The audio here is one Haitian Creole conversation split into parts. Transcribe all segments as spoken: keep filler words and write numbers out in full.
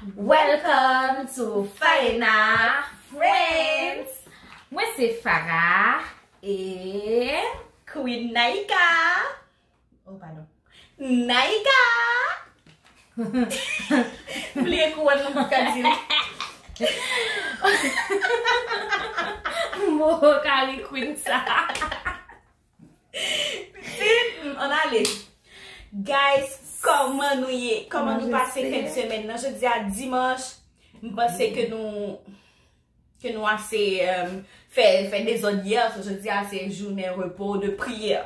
Welcome to Faena Friends. Mwen se Farah e Queen Naika. Oh, padon. Naika! M bliye kouwòn nan pou ka di l. Mo kari Queen sa. Pitit, ann ale. Guys, kòman nou ye? Kòman nou pase fen de semèn nan? Jodi a dimanch, m panse ke nou ke nou ase, euh, fè, fè dezòd yè, so jodi a se jounen repo de priyè.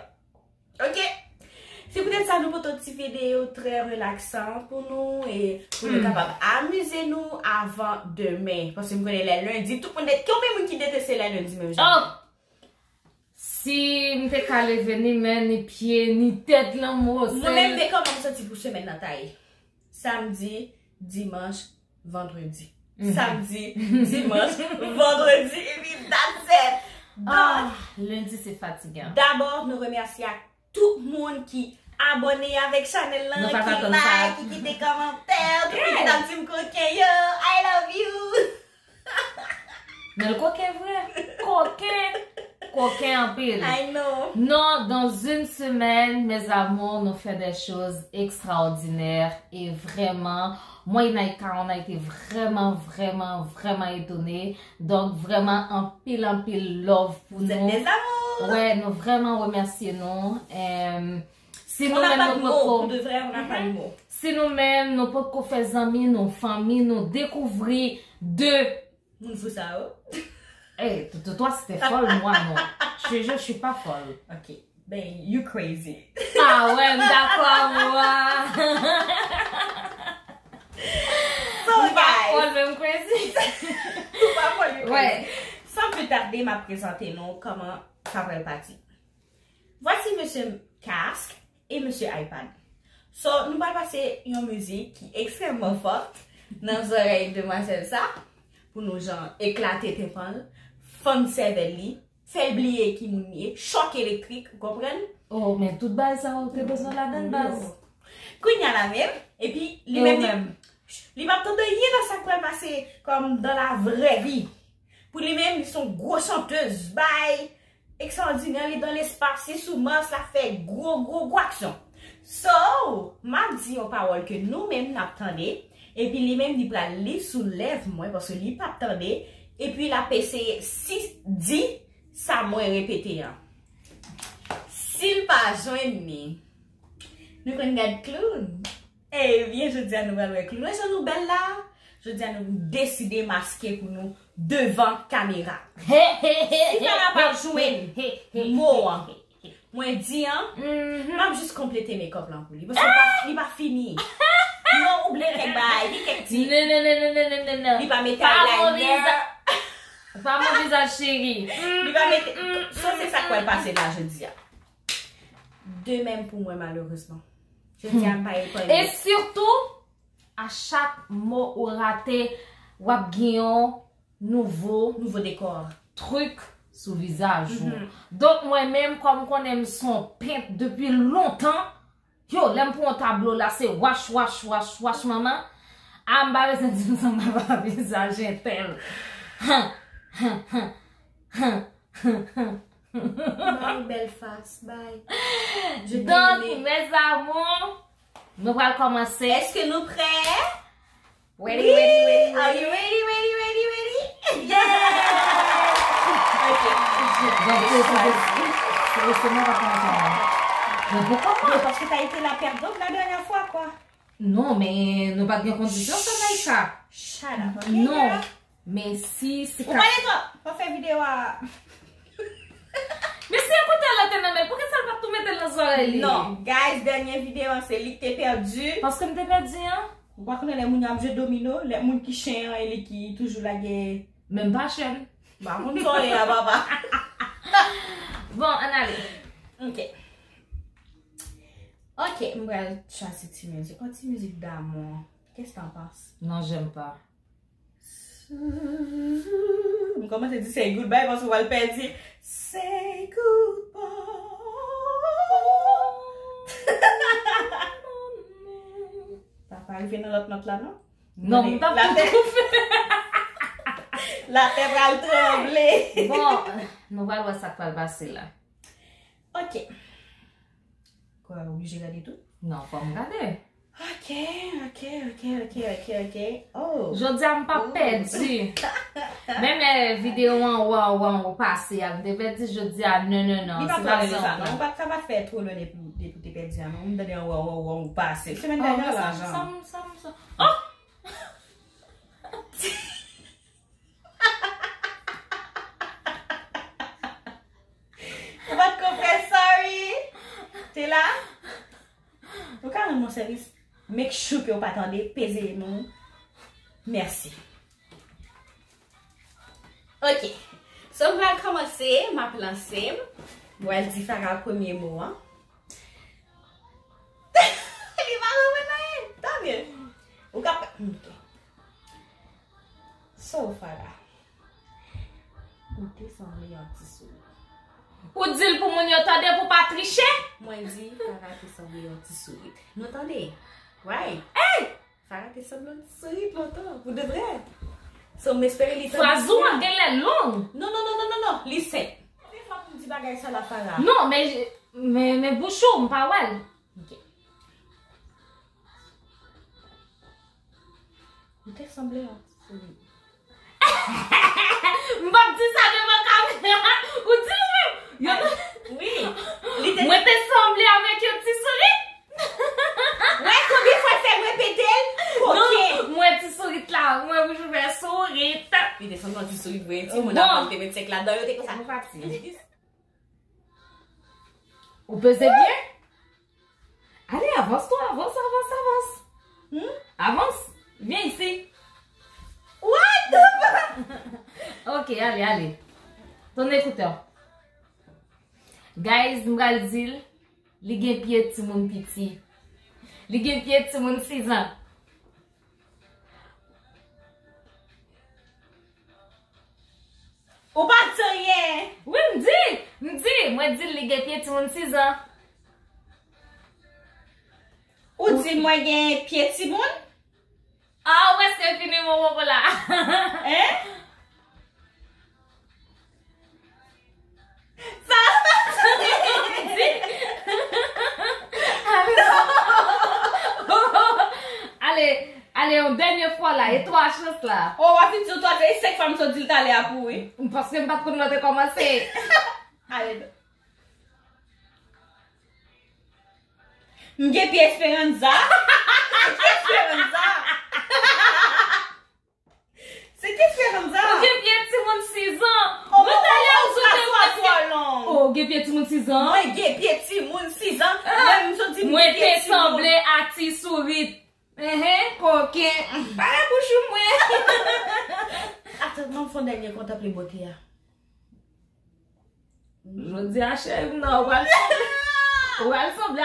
Ok? Se poutèt sa nou pote yon ti videyo trè relaksan pou nou e pou nou kapab amize nou avan demen. Paske m konnen lè lendi, tout moun det-, konbyen moun ki deteste lè lendi menm jan? Oh! Si m te ka leve ni men, ni pye, ni tèt lan, m wose l. Mwen menm, men kòman m santi pou semèn nan ta ye. Samdi, dimanch, vandredi. Samdi, dimanch, vandredi, epi that's it. Donk, lendi se fatigan. Dabò, nou remèsye ak tout moun ki abòne avèk chanèl lan, ki like, ki kite kòmantè, tout moun ki t ap di m koken yo, I love you. Men l koken vre. Koken. Koken anpil. I know. Non, dans une semaine, mes amours, nou fè des choses extraordinaires e vrèman, mwen e Naika, on a été vraiment, vraiment, vraiment étonnés. Donk, vrèman, anpil, anpil love pou nou. Vous êtes des amours. Wè, nou vrèman remèsye nou. Em, si nou menm nou poko, si nou menm nou poko fè zanmi, nou fanmi, nou dekouvri de moun fou sa yo. Hey, toi, toi, c'était folle, moi, non. Je te jure, je suis pas folle. Ok. Ben, you crazy. Ah ouais, m dakò avè w. So, guys. Ou pa folle, men m crazy. Ou pa folle, you crazy. Sans plus tarder, m ap prezante nou kòman sa pral pati. Voici Monsieur Casque et Monsieur iPad. So, nou pral pase yon mizik ki ekstrèmman fò nan zòrèy demwazèl sa, pou nou jan eklate tenpan l, fann sèvèl li, fè l bliye ki moun li ye, chòk elektrik, ou konprann? Oh, men tout bagay sa ou te bezwen ladann, baz. Kounye a la menm, epi li menm li, li p ap tande anyen nan sa k pral pase kòm dans la vraie vie. Pou li menm, li se yon gwo chantèz, bay ekstraòdinè, li dans l'espace, li sou Mars, l ap fè gwo, gwo, gwo aksyon. So, m ap di yon pawòl ke nou menm n ap tande, epi li menm li pral li sou lèv mwen, paske li p ap tande, epi l ap eseye si, di sa mwen repete an. Si l pa jwenn li, nou konn gad kloun. Ebyen, jodi a nou pral wè kloun. Wè jan nou bèl la? Jodi a nou deside maske pou nou devan kamera. Si Farah pa jwenn mo an, mwen di an, m ap jis konplete makeup lan pou li. Paske li pa, li pa fini. Non, ou bliye kèk bagay, li kèk ti. Non, non, non, non, non, non, non, non. Li pa mete eyeliner. Pa mon vizaj, cheri. Li pa mete, so se sa k pral pase la jodi a. De menm pou mwen, malerezman. Jodi a, m pa epanye. E sitou, a chak mo ou rate, w ap gen yon nouvo, nouvo dekò, trik sou vizaj ou. Donk, mwen menm, kòm konnen m se yon pent depi lontan, yo, lè m pran yon tablo la, se wach, wach, wach, wach, manman. A, m pa bezwen di nou sa, m pa vizaj entèl. Bay bèl fas, bay. Donk, mes amours, nou pral kòmanse. Èske nou prè? Ready, ready, ready, ready. Are you ready, ready, ready, ready? Yes! Ok. Donk, se, se, se, se, se mwen k ap kòmanse la. Men poukwa pa? Non, paske t'as été la perdante la dernière fois, quoi. Non, men nou pa t gen kondisyon sa, Naïka. Shut up, ok, girl? Non, men si, si... Ou pale twòp! Pa fè videyo a. Men si ekoutè la te nan men l, poukisa l pa t tou mete l nan zòrèy li? Non, guys, dènye videyo an, se li k te pèdi. Paske m te pèdi, an? Ou pa konnen lè moun yo ap jwe domino, lè moun ki chen an, e li ki toujou lage. Men m pa chen. M pa konn sa w ye a, papa. Bon, ann ale. Ok. Ok, m pral chwazi ti mizik. Yon ti mizik damou. Qu'est-ce que t'en penses? Non, j'aime pas. M kòmanse di say goodbye paske w pral pèdi. Say goodbye. Papa rive nan lòt nòt la, non? Non, m t ap tou toufe. Latè pral tranble. Bon, nou pral wè sa k pral pase la. Ok. Kwa, oblije gade tou? Non, fò m gade. Ok, ok, ok, ok, ok, ok. Oh. Jodi a m p ap pèdi. Menm lè videyo an wè an wè an ou pase a, m te pèdi jodi a, non, non, non. Li pa tro rele sa, non. Ou pa t ka pa fè two lwen depi depi w te pèdi a, non. M tande an wè an wè an ou pase. Semèn dènyè la, Jan. Sa m, sa m, sa m. Oh! Ou pa t ko fè sorry. Te la? Ou ka rann mwen sèvis? Make sure ke w pa tande, peze nou. Mèsi. Ok. So, m pral kòmanse, m ap lanse. M pral di Farah premye mo an. Li pa konprann anyen. Tan mye. Ou ka pa. Ok. So, Farah. Ou te sanble yon ti sourit. Ou di l pou moun yo tande pou pa triche? Mwen di, Farah te sanble yon ti sourit. Nou tande? Right? Hey! Farah te sanble yon ti sourit lontan, pou de vrè. So, m espere li tande. Fraz ou an genlè long. Non, non, non, non, non, non. Li senp. Konbyen fwa pou m di bagay sa la, Farah? Non, men, men, men bouch ou, m pa wè l. Ok. Ou te sanble yon ti sourit. M p ap di sa devan kamera. Ou di l ou menm? Yo te... Wi. Li te... Mwen te sanble avèk yon ti sourit. Wè konbyen fwa l fè m repete l? Koken. Non, mwen ti sourit la. Mwen bouch ouvè sourit. Li te sanble yon ti sourit vre. Ti moun avan te met senk ladan, yo te konsa. Ou pati. Ou peze byen? Ale, avans tou, avans, avans, avans. Hmm? Avans. Vyen isi. What the fuck? Ok, ale, ale. Ton ekoutè. Guys, m pral di l, li gen pye timoun piti. Li gen pye timoun sis an. Ou pa di anyen. Wi, m di, m di, mwen di l li gen pye timoun sis an. Ou di mwen gen pye timoun? Ah, ou prèske fini mon popo la. Hein? Sa Ale, ale, yon dènye fwa la, e twa chans la. Oh, w ap fin di yon twa, e senk fwa m sot di l talè a pou ou, wi. Paske m pa t konn lè w te kòmanse. Ale. M gen pye Esperanza. M gen pye Esperanza. Se ki Esperanza? Ou gen pye timoun sis an. Mwen talè ou sou te mwen twò long. Ou gen pye timoun sis an. Mwen gen pye timoun sis an. Mwen m sot di m gen pye timoun. Mwen te sanble a ti sourit. Enhen, koken. Pale bouch ou mwen. Atann, ban m fè yon dènye kontanple bote a. Jodi a, cheri m nan, ou pral, ou pral sanble a.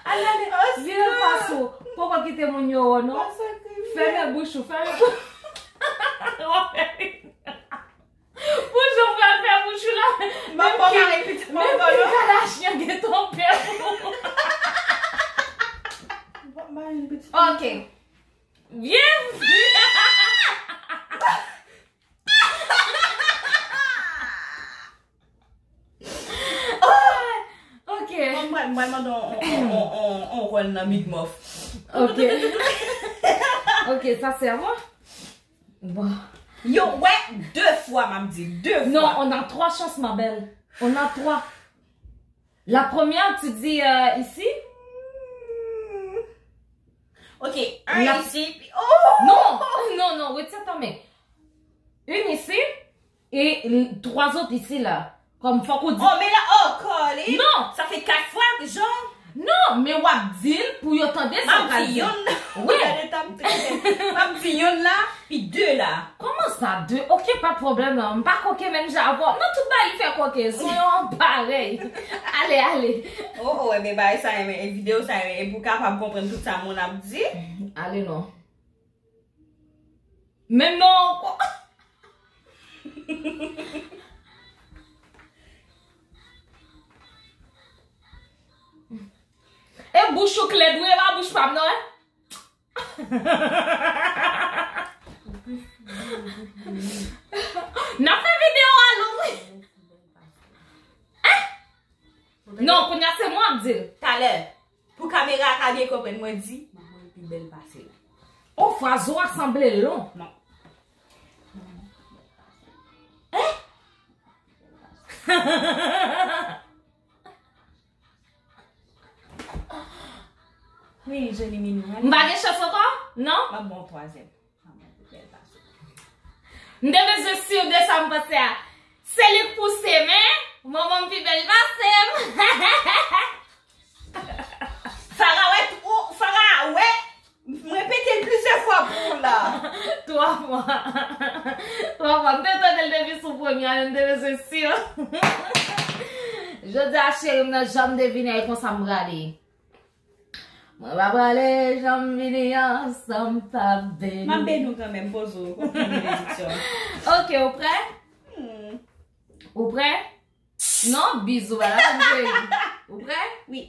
Ale, ale, vire fas ou. Poko kite moun yo wè w, non. Fèmen bouch ou, fèmen bouch ou. Pou jan w pral fè bouch ou la. Menm Kim Kardashian gen tonbe pou ou. Ok. Byenvni! Ok. Mwen, mwen mande yon wòl nan Big Mouth. Ok. Ok, sa se a mwen? Bon. Yo, wè, de fwa, m ap di, de fwa. Non, on a trois chances, ma belle. On a trois. La première, tu dis euh, ici. Ok, un ici, puis... Oh! Non, non, non, retire ta main. Une ici et trois autres ici, là. Comme faut qu'on dise. Oh, mais là, oh, Carly! Non! Ça fait quatre fois, Jean! Non, men w ap di l pou yo tande sa w pral di. M ap di youn. Wi. M ap di youn la, pi de la. Kòman sa, de? Ok, pa pwoblèm non. M pa koke menm jan avè w. Nan tout bagay li fè koke. Son yo parèy. Ale, ale. Oh, oh, ebyen bagay sa, ebyen, e videyo sa, ebyen, e pou w kapab konprann tout sa moun ap di. Ale non. Menm non ankò. E bouch ou k lèd wi, e pa bouch pa m non, en? N ap fè videyo a long wi. Hein? Non, kounye a se mwen ap di l. Talè, pou kamera a ka byen konprann, mwen di, manman l pi bèl pase l. O, fraz ou a sanble long. Non. Hein? Wi, joli minou. M pa gen chans ankò? Non? M ap ba w twazyèm. Manman l pi bèl pase l. M te bezwen si w de sa m panse a. Se li k pouse m, en? Manman m pi bèl pase m. Fara wè, ou, Fara wè, m repete l plizyè fwa pou ou la. Twa fwa. Twa fwa. M te tande l depi sou premye a, men m te bezwen si. Jodi a, cheri m nan, jan m te vini a, e konsa m prale. Mwen pa prale, jan m vini an, san m pa beni. M ap beni w kanmenm, poze w, konprann benediksyon. Ok, ou prè? Hmm. Ou prè? Non, bizou, ba la, m vle. Ou prè? Wi.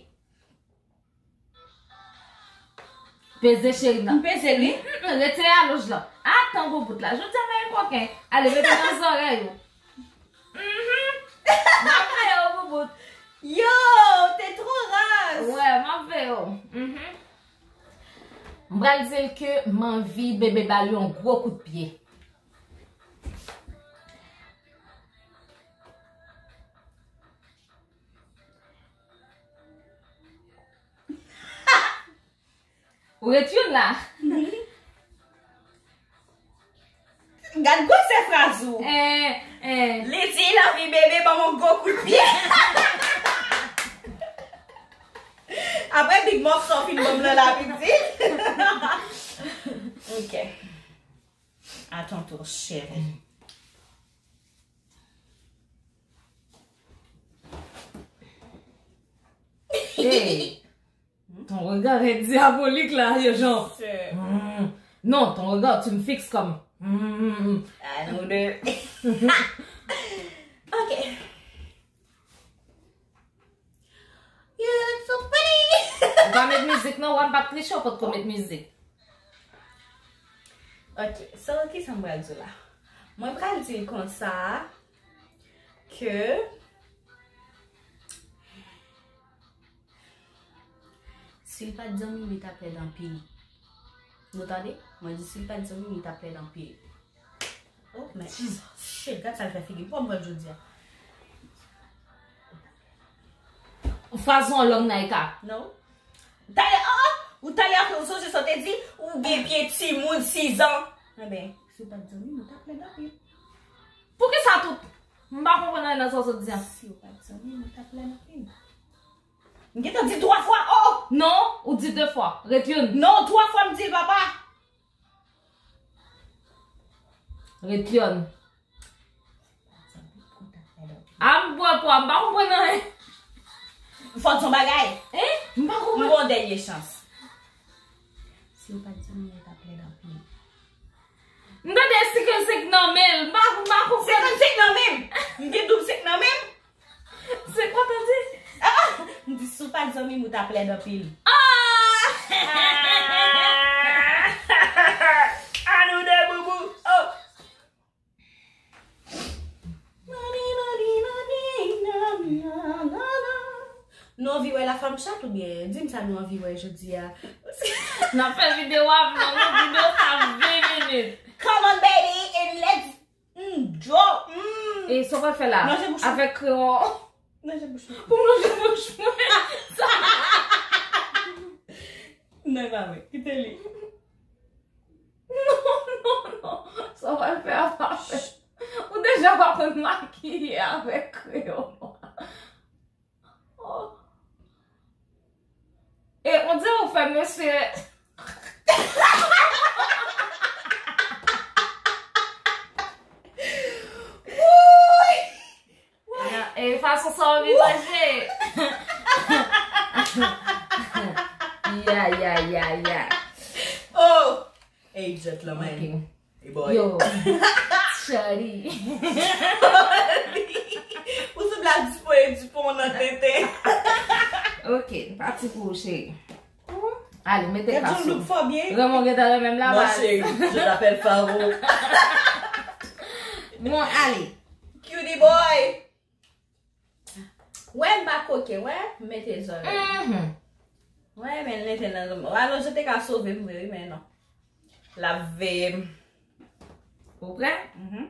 Peze cheri m nan. M peze l, wi. Mm, mm, retire alonj lan. Atan boubout la. Jodi a pa gen koken. Ale, mete nan zòrèy ou. Mhm. M ap veye w boubout. Yo, te tro raz. Wè, m ap veye w. Mhm. M pral di l ke m anvi bebe ba l yon gwo kout pye. Ou ret youn la. Gad gwosè fraz ou. Eh, eh. Li di l anvi bebe ban m yon gwo kout pye. Apre Big Mouth sa w fin ban m nan la pitit. Ok. À ton tour, chérie. Hey, ton regard est diabolique là, yo jan. Hmm. Non, ton regard, tu me fixes comme. Hmm. À nous deux. Ok. You look so pretty. Ou pa met mizik non, wè m p ap triche, ou potko met mizik. Ok, so kisa m pral di w la? Mwen pral di l konsa ke si l pa t zanmi m, li t ap lèd anpil. Nou tande? Mwen di si l pa t zanmi m, li t ap lèd anpil. Oh, men, shit, gad sa l fè figi m. Pran m pran l jodi a. Fraz ou an long, Naïka. Non. Talè, oh, oh, ou talè ke ou sonje sa w te di, ou gen pye timoun sis an. Enben, si w pa t zanmi m, ou t ap lèd anpil. Poukisa tout? M pa konprann anyen nan sa w sot di a. Si w pa t zanmi m, ou t ap lèd anpil. M gentan di twa fwa, oh, oh! Non, ou di de fwa. Ret youn. Non, twa fwa m di l, papa. Ret youn. A m bwè pwa, m pa konprann anyen. Fò di yon bagay. Hein? M pa konprann. M ba w dènye chans. Si w pa t di m, ou t ap lèd anpil. M tande senkannsenk nan men l. M pa, m pa konprann. Senkannsenk nan men m? M gen doub senk nan men m? Se pa tande. Ah! M di, si w pa t zanmi m, ou t ap lèd anpil. Ah! Ah! Anou de boubou. Oh! Nani, nani, nani, nani, nana. Nou anvi wè la femme chat oubyen? Di m sa nou anvi wè jodi a. N ap fè videyo a long, videyo sa ven minit. Come on, baby, and let's Mm, Joe, mm. E sa w pral fè la? Lonje bouch ou. Avèk kreyon. Lonje bouch ou. Pou m lonje bouch mwen. Sa. Non, e pa vre. Kite li. Non, non, non. Sa w pral fè a pa fè. Ou deja pa konn makiye avèk kreyon nwa. Oh. E, on dirait ou fè mesye. Wouy! E fason sa w anvi manje. Ya, ya, ya, ya. Oh! Hey, gentleman. Ok. Hey, boy. Yo. Shawty. Ou sanble ak Dupont et Dupont nan tenten. Ok, n pati pou ou, cheri. Ale, mete kas ou. Raymond gentan renmen m la baz. Non, chérie, je t'appelle Faro. Bon, ale. Cutie boy. Wè, m pa koke, wè, m mete zòrèy. Mhm. Wè, men l mete nan zòrèy. Alò, je te ka sove m vre, wi, men non. L ap veye m. Ou prè? Mhm.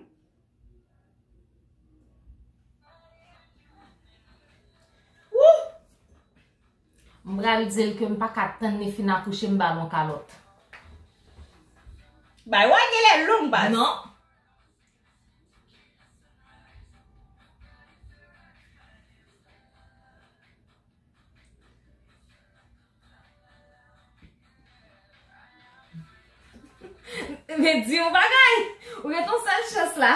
Wouh! M pral di l ke m pa ka tann li fin akouche, m ba l yon kalòt. Bay, wè, genlè long, baz. Non. Men di yon bagay. Ou gen ton sèl chans la.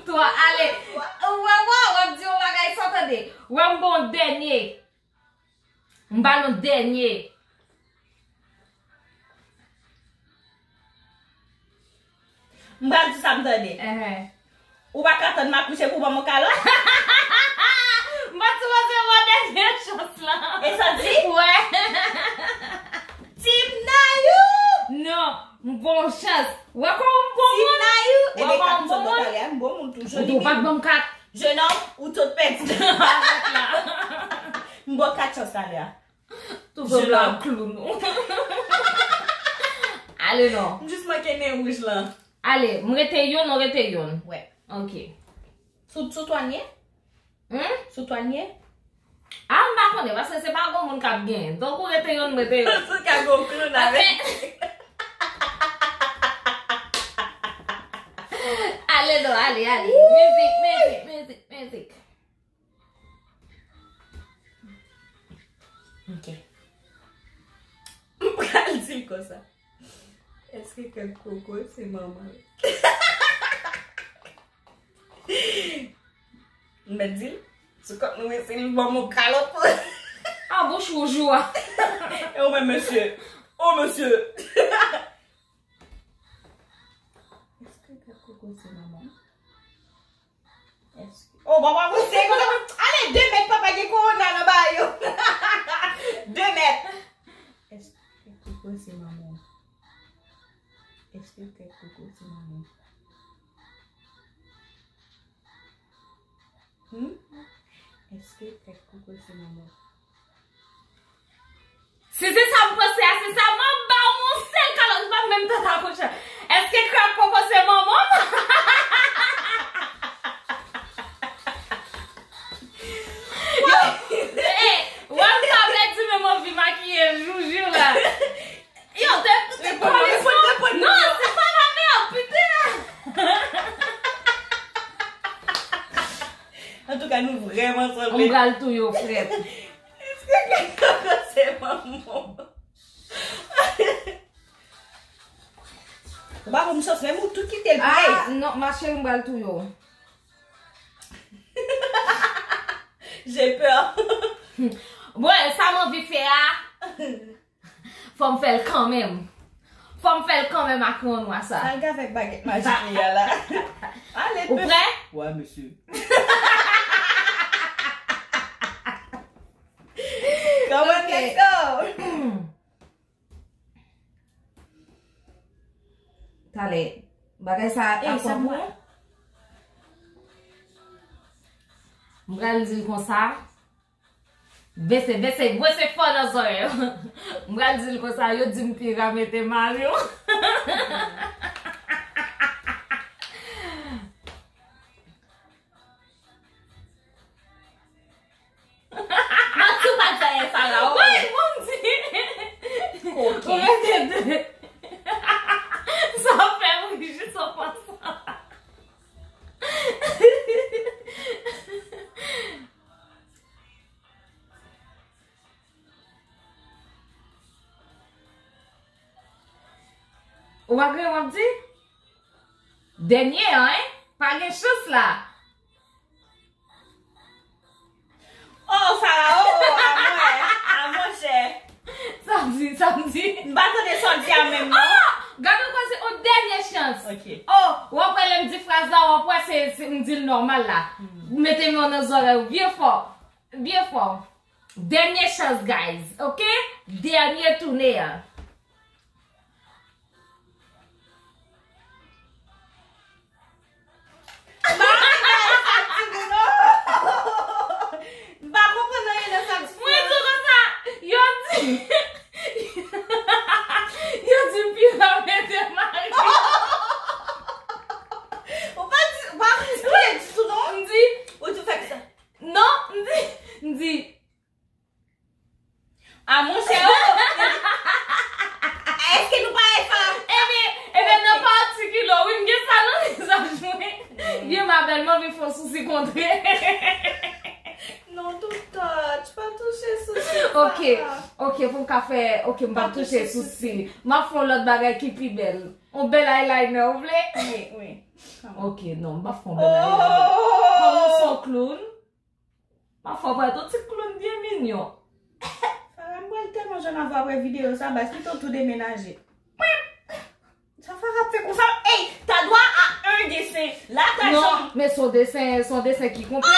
Twa, ale. Wè, wè, wè, m di yon bagay san tande. Wè, m bon dènye. M ba nou dènye. M pral di sa m tande. Enhen. Ou pa ka tann m akouche pou ban m yon kalòt? M pa t sipoze ba w dènye chans lan. E sa di? Wè. Team Nayou! Non, m ba w chans. Wè kòman m bon moun? Team Nayou! Wè kòman m bon moun? Talè a, m bon moun tou. Ou tou pa t ban m kat. Jenòm, ou tout pèdi. M ba w kat chans talè a. Toufe m nan kloun ou. Ale non. M jis manke nen wouj lan. Ale, m rete youn, ou rete youn. Wè. Ok. Sou, sou twa n ye? Hmm? Sou twa n ye? A, m pa konnen, paske se pa gon moun k ap genyen. Donk, ou rete youn, m rete youn. Sou ka gon kloun avè. Ale non, ale, ale. Mizik, mizik, mizik, mizik. Ok. M pral di l konsa. Èske kèk koko se manman l? M mèt di l. Sou kòk nou resi l ban m yon kalòt. A, bouch wouj ou a. E ou menm, mesye? O, mesye! Èske kèk koko se manman l? Èske... Oh, papa, pou se konsa. Ale, de mèt, papa, gen kowona nan ba yo. De mèt. Èske kèk koko se manman w? Èske kèk koko se manman w? Hmm? Èske kèk koko se manman w? Si se sa m panse a, se sa, m ap ba w yon sèl kalòt, m p ap menm tante akouche. Èske krab koko se manman m? Yo, eh, wè m pa pèdi menm anvi makiye joujou la. Yo, te, te... Reponn mwen, reponn, reponn mwen. Non, se pa la mè, piten. Antouka, nou vrèman sanble. M pral touye w frèt. Èske kèk koko se manman w? Ou pa ban m chans, menm ou tout kite l play. Ah, non, ma chérie, m pral touye w. J'ai peur. Bon, sa m anvi fè a, fò m fè l kanmenm. Fò m fè l kanmenm ak yon nwa sa. Sa l gen avèk bagèt majik li a la. Ale, ou prè? Wè, mesye. Come on, let's go. Talè, bagay sa ap pran pou ou? M pral di l konsa. Bese, bese, bese fò nan zòrèy ou. M pral di l konsa, yo di m Pira mete mari w. Manti w pa di anyen, Sara, oh. Wi, bon di. Koken. Ou rete de. Sa fè m ri jis an pansan. Ou pa gen w ap di? Dènye an, en? Pa gen chans la. Oh, Sara, oh, oh, a mwen, a monchè. Sa m di, sa m di. M pa tande sa w di a menm, non. Ah! Gade, ou kwè se yon dènye chans. Ok. Oh, w ap wè lè m di fraz la, w ap wè se, se, m di l nòmal la. Mete men w nan zòrèy ou byen fò. Byen fò. Dènye chans, guys. Ok? Dènye toune a. M pa konprann anyen nan sa ti moun. Mwen di konsa, yo di, yo di Pilar mete mari. Ou pa di, ou pa di, ou pa di tou non. M di, ou di fè sa. Non, m di, m di, A monchè, oh! Èske nou pa e fanm? Ebyen, ebyen, nan patikilè, wi, m gen sa nan vizaj mwen. Byen, ma belle, m anvi fè yon sousi kontre. Non, don't touch, pa touche sousi sa. Ok, ok, pou m ka fè, ok, m pa touche sousi. M ap fè yon lòt bagay ki pi bèl. Yon bèl eyeliner, ou vle? Wi, wi. Ok, non, m pa fè yon bèl eyeliner. Kòm ou se yon clown, m ap fè w parèt yon ti clown byen minyon. Farah, m pral tèlman jwenn avè w apre videyo sa, baz, pito w tou demenaje. Sa Farah ap fè konsa, ey, t'as droit à un dessin. La, t'as... Non, men se yon desen, se yon desen ki konplè.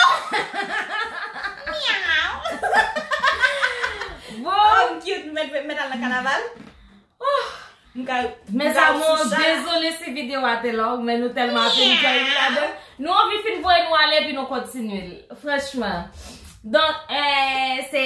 Myaw. Bon. Oh, m cute, m mèt, m mèt al nan kanaval. Oh, m ka, m ka sou chat. Mes amours, dezole si videyo a te long, men nou tèlman ap enjoy li ladan. Nou anvi fin voye nou ale, epi nou kontinye l. Franchman. Donk, eh, se...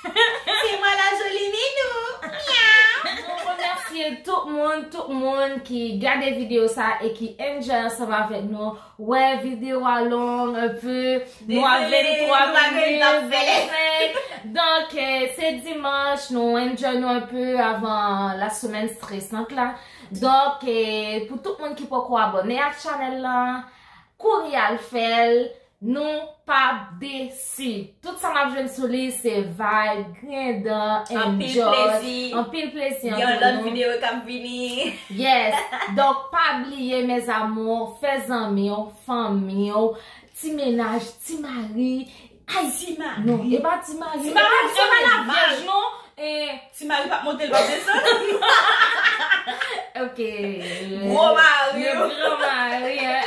Se mwen la joli minou. Myaw. Nou remèsye tout moun, tout moun ki gade videyo sa e ki enjoy ansanm avèk nou. Wè videyo a long un peu. Nou a venntwa minit, vennsenk. Donk, eh, se dimanch, nou enjoy nou un peu avan la semaine stressante la. Donk, eh, pou tout moun ki poko abòne ak chanèl la, kouri al fè l, nou p ap desi. Tout sa n ap jwenn sou li, se vibe, griyen dan, enjoy, anpil plezi, anpil plezi antre nou. Gen lòt videyo k ap vini. Yes. Donk, pa bliye, mes amours, fè zanmi w, fanmi w, ti mennaj, ti mari. Ay, ti mari. Non, e pa ti mari. Ti mari, e pa, e pa lavyèj, non. E ti mari p ap monte, l p ap desann. Ok. Gwo mari. Le grand mari, hein.